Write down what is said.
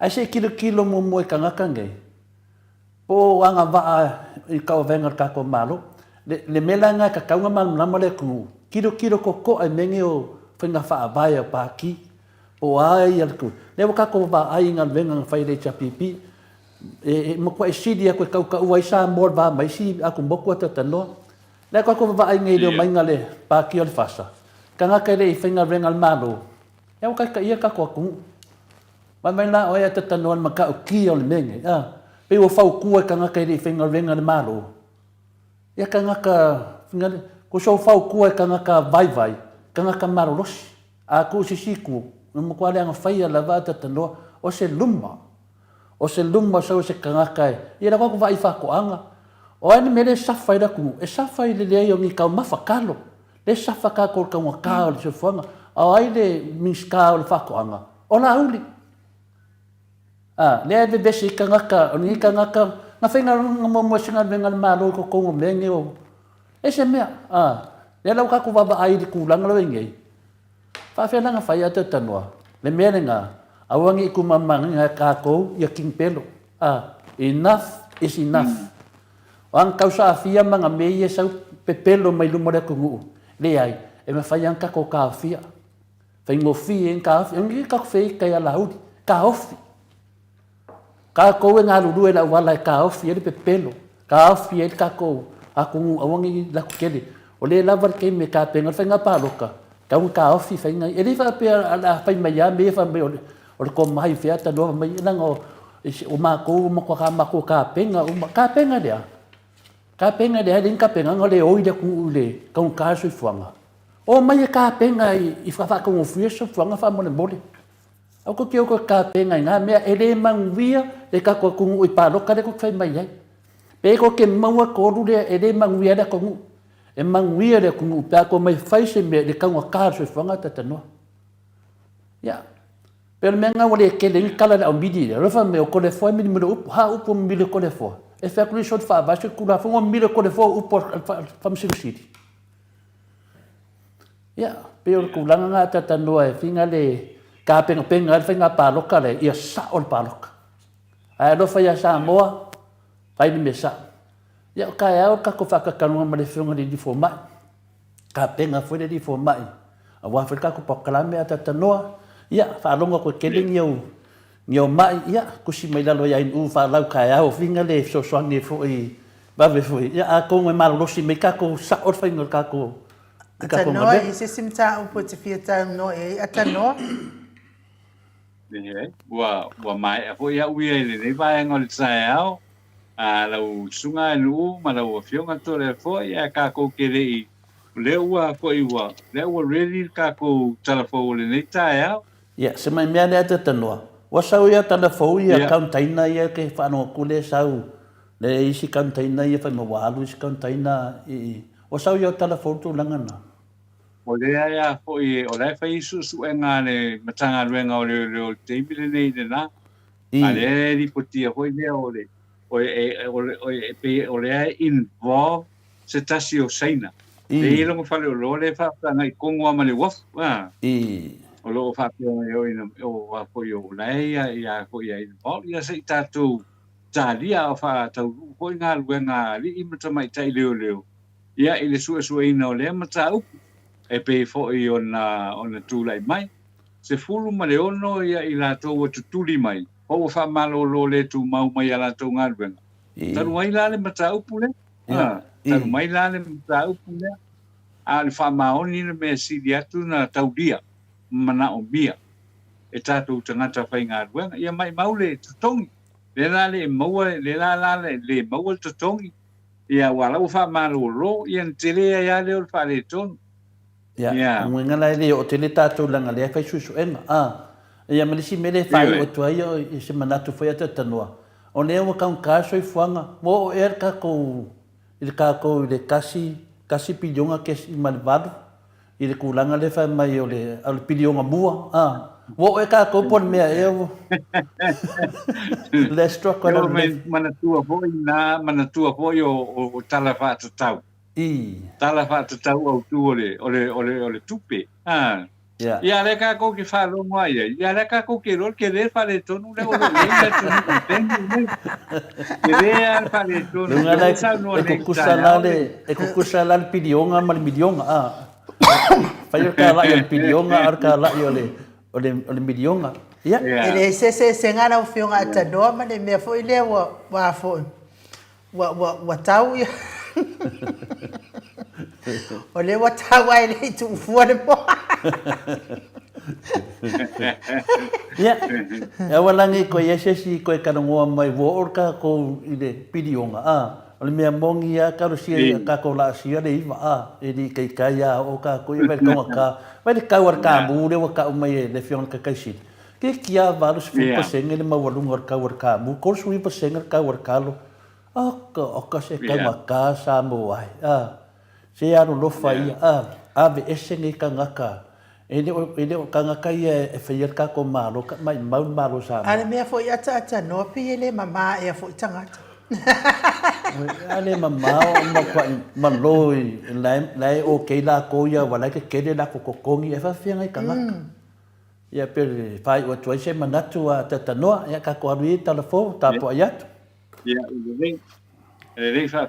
Ae se i kilokilo muamua i tagata nei, po o agavaa i tauavaega o le tatou Malo. Le, le mea la lena e tatau ona malamalama le atunuu, tilotilo totoa i mea nei o faiga faavae a Pati, po o a ia le tu. Lea ua tatou vaai i galuega na fai e le HRPP, e, e matuai sili atu e tautaua ai Samoa i le va ma isi atumotu ae talatalanoa. Lea tatou vaai nei i le omaiga a le Pati o le FASA, tagata e le i faigaluega a le Malo, lea ua taitaia le tatou atunuu. Vaai mai la oe a tatanoa i le matautia o le mea nei, a? Pei ua fautua i tagata e le i faigaluega i le Malo. Ia tagata, tusa ua fautua i tagata vaivai, tagata malolosi. A tuu i se isi itu, na matua leaga faia lava a tatanoa, o se luma. O se luma sau e se tagata e, ia la tatou vaai i faatoaga. O a ni mea lea e safa ai le atunuu? E safa i le leai o ni taumafa talo. Lea e safa tatou i le taugata o le soifuaga. A o ai le Minisita o le Faatoaga? O Laauli. A, lea e vevesi ai tagata, o lenei tagata, na faigaluega muamua i se galuega a le Malo i totonu o mea nei o... E se mea, a, lea la ua tatou vaavaai i le tulaga lea ua i ai nei, faapefea la ona fai ae talatalanoa? Le mea lena, aua ne i tumamanuina e tatou ia King Pelo. A, enough is enough. O ana tausaafia ma ana mea ia e sau pepelo mai luma o le atunuu, leai, e mafai lava ona tatou taofia. Faigofie ai ona taofi. Aua ne i tatou feitai ia Laauli, taofi. Tatou e galulue i le auala e taofi ai le pepelo, taofi ai le tatou atunuu aua ne i latou tele. O lea e lava le taimi e tapena ai le faiga palota, tatau ona taofi faiga ia. E le faapea o le a fai mai lava mea ia fai mai o le tomai fea talanoa mai, leaga o matou ua matua matou tapena uma. Tapena i le a? Tapena i le a? E leai ni tapenaga o lea e oi le atunuu i le taugata o le soifuaga. Omai e tapena i faataugofie le soifuaga faamolemole. Aua tou te o e tapena i na mea, e le manuia le tatou atunuu i palota lea tou te fai mai ai. Pe tou te maua tolu lea, e le manuia ai le atunuu. E manuia le atunuu pe a tou omai e fai se mea i le taugata o le soifuaga talatalanoa. Ia, pei o le mea lena ua le tele ai ni tala i le aumili lea. Alofa mai o Toleafoa e milimili upu, ha upu e mimili e Toleafoa. E fai atu le isi o le Faavae, Solitulafono mamili e Toleafoa upu a le Faamasino Sili. Ia, pei o le tulaga lena a talatalanoa e fina le tapenapena ai le faiga palota lea, ia sao le palota. Ae alofa ia Samoa, fai le mea sao. Ia, o taeao le tatou faatatalanoa ma le Afioga i le Alii Fomai. Tapena foi le Alii Fomai, aua foi le tatou polokalame a talatalanoa. Ia, faalogo atu e tele ni au, ni au mai, ia, tusi mai lalo ia NU faalau taeao, fina le fesoasoani foi, vave foi. Ia, atonu e malolosi mai tatou, sao le faiga o le tatou Atanoa, i se isi mataupu e te fia saunoa i ai, Atanoa. Leai, ua, ua maea foi au ia i lenei vaega o le taeao, a lau susuga Nuu ma lau Afioga Toleafoa, ia tatou te le i, o lea ua foi ua, lea ua ready le tatou tala fou o lenei taeao. Ia, se mai mea lea Atanoa, ua sau ia tala fou ia container ia ke faalogo atu lea e sau le isi container ia fai mai ua alu isi container i Ua sau i au tala fou le tulaga lena? O lea e a foi, o la e fai suesuega a le Matagaluega o Leoleo i le taimi lenei i lena. A lea e lipotia foi lea o le, o e, o le, o e pei o lea e involve se tasi o Saina. E i ai lona faleoloa lea e faafeagai tonu lava ma le uafu, a. O lo o faapea mai o ina, o a foi o la e ia, ia foi ia involve, ia se i tatou talia a o faataunuu foi galuega a alii ma tamaitai leoleo ia i le suesueina o lea mataupu e pei foi ona ona tulai mai. 16 ia i latou ua tutuli mai po ua faamalolo le tumau mai a latou galuega. Talu ai la le mataupu lea? A, talu mai la le mataupu lea, a o le faamaoni le mea sili atu na taulia ma manaomia e tatou tagata faigaluega. Ia maimau le totogi. Lea la le maua, lea la la le maua le totogi, ia aua la ua faamalolo, ia ona tele ai lava lea o le faaletonu. Ia, o le uiga la e le oo tele tatou leaga lea e fai suesuega. A, ia ma le isi mea lea e faaiu atu ai o se manatu foi a Talanoa, o lea ua taugata le soifuaga, ua oo ea le tatou i le tatou i le tasi, tasi piliona kesima le valu, i le tulaga lea fai mai o le, o le piliona mua, a. Ua oo ea tatou po o le mea ea ua Let's drop it on the Manatua foi na, manatua foi o, o, o tala faatatau. I. Tala faatatau autu o le, o le, o le, o le tupe. A. Ia. Ia, lea tatou te faalogo lava i ai, ia lea tatou te iloa le tele le faaletonu lea o lo o i ai le atunuu i le taimi lenei. Tele lava le faaletonu, Luga lea la ua saunoa e nei i le kukusa la taeao le le. e kukusa la le piliona ma le miliona a. Fai o le talai o le piliona a o le talai o le o le o le miliona. Ia. E leai se eseesega lau Afioga a tanoa ma le mea foi lea ua ua foi ua ua ua tau ia O lea ua tau ae le i tuufua le moa. Ia, e aua la nei toe i ai se isi toe talanoa mai ua oo le tatou i le piliona, a, o le mea moni lava talosia ia tatou laasia le iva, a, e le i taitai lava oo tatou, ia vaai i le taugata, vaai le tau a le kamu lea ua tau mai e le Afioga i le Taitaisili, toeitiiti lava 80% le maualuga o le tau a le kamu, 39% le tau a le talo. Oka, oka se taugata Samoa e, a, se alolofa ia, a, aveese nei tagata, e le o, e le o tagata ia e faia le tatou Malo, ka maimau le Malo o Samoa. A le mea foi ataatanoa pei e le mama ea foi tagata. A le mama o matuai malo i la e, la e okay lakou ia aua la e tetele latou totogi, ae faafefea nai tagata. Ia pe faaiu atu ai se manatu a Atatanoa, ia tatou alu ia i tala fou, tapuai atu. Ia, e lelei. E lelei faafetai.